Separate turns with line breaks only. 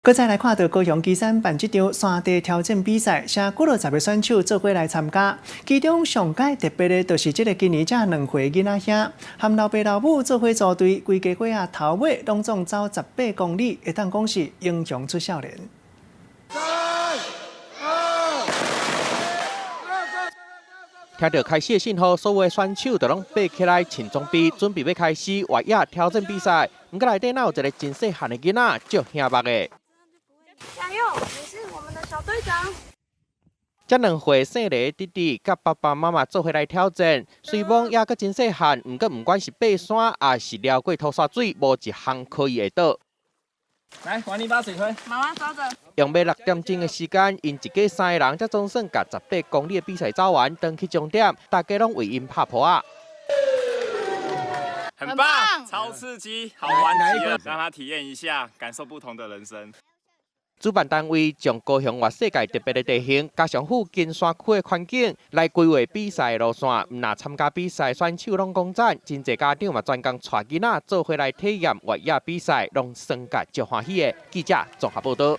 閣再來看到高雄旗山辦這場山地挑戰比賽，啥幾落十个選手做伙來參加。其中上蓋特別的，就是這个今年才2歲囡仔兄，和老爸老母做伙組隊，規家伙仔頭尾攏總走18公里，會當講是英雄出少年。
三、二、
聽著開始的信號，所有的選手就攏爬起來，穿裝備，準備欲開始越野挑戰比賽。毋過內底哪有一个真細漢的囡仔，足興目的。
加油！你是我們的小隊長。
這2歲姓黎的弟弟，佮爸爸媽媽做伙來挑戰，雖罔猶閣真細漢，毋過毋管是爬山，抑是撩過塗沙水，無一項可伊會倒。
來，玩泥巴水推。
媽媽抓著。
用欲6點鐘的時間，𪜶一家三个人才總算共18公里的比賽走完，轉去終點，大家攏為𪜶拍噗仔。
很棒，超刺激，好玩極了，讓他體驗一下，感受不同的人生。
主辦單位將高雄越世界特別的地形，加上附近山區的環境來規劃比賽路線。毋但參加比賽選手攏講讚，真濟家長嘛專工帶囡仔做伙來體驗越野比賽，攏算甲足歡喜的。記者綜合報導。